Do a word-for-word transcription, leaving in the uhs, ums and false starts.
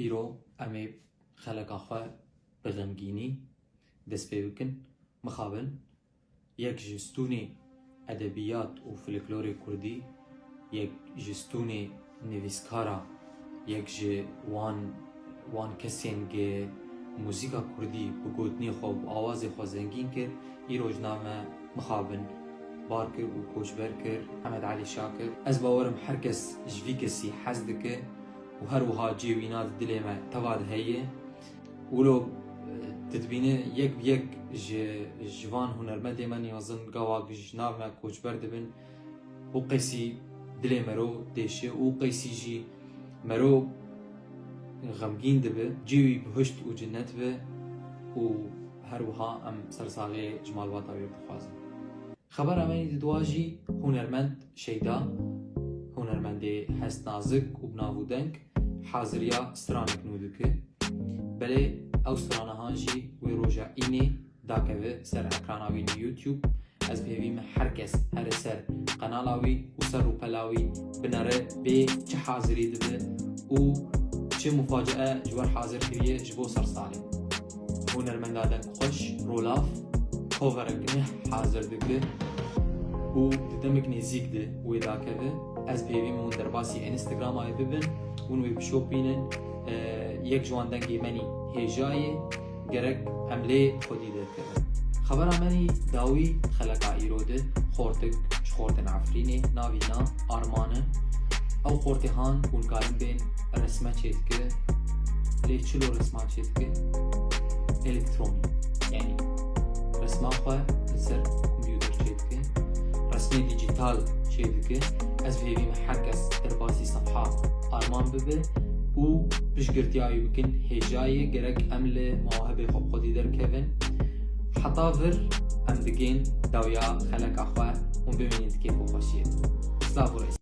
Îro em ê xeleka xwe bi xemgînî dest pê bikin. Mixabin yek ji stûnê edebiyat û folklorê kurdî, yek ji stûnê nivîskara, yek ji wan, wan kesên gi muzîka kurdî bi gotinê xwe û awazê xwe zengîn kir, îro ji nav me mixabin bar kir û koçber kir, Hemed Elî Şakir. Ez bawerim her kes ji vî kesî hez dike û her wiha cê wîna di dilê me teva de heye. Wilo, e, tu dibîne yek bi yek ji, ji van hunermendê me niyazin gava ji nav me koçber dibin. Û qeysî dilê mero dêşe û qeysî jî mero xemgîn dibe, cê wî bihişt û cinnet be û her wiha em sersaxiyê ji malbata wî dixwazin. Xebera me yê di dua jî hunermend Şeyda, hunermendê hest nazik û bi nav û deng haziriya stranek nû dike. Belê ew strana han jî wê roja înê dakeve ser ekrana wî li YouTube. Ez bi hêvî me her kes here ser qenala wî û ser rûpela wî binere bê çi hazirî dibe û çi mufacee ji we hazir kiriye ji bo sersalê. Hunermenda dengxweş Rolaf coverek neh hazir dike û di demik nêzîk de wê dakeve. Ez bi hêvî me hûn derbasî Instagrama wê bibin, hûn wê bişopînin. E, yek ji wan dengê menî hêja ye, gerek em lê xwedî derkevin. Xebera menî dawî xeleka îro de xortik ji xortên Efrînê, navî na Arman e. Ew xortê han hûn karin bên resme çêdike, lê çilo resma çêdike? Elektronî. Yanî resma xwe li ser kompûter çêdike, resmê dîjîtal çêdike. Ez bi hêvî me her kes derbasî sefha Arman bibe û piştgirtiya wî bikin. Hêja ye, gerek em li mewahibê xwe bi xwedî derkevin. Heta vir em digên dawiya xeleka xwe, hûn bimînin di kêf û xweşiyê de. Silav û rêz.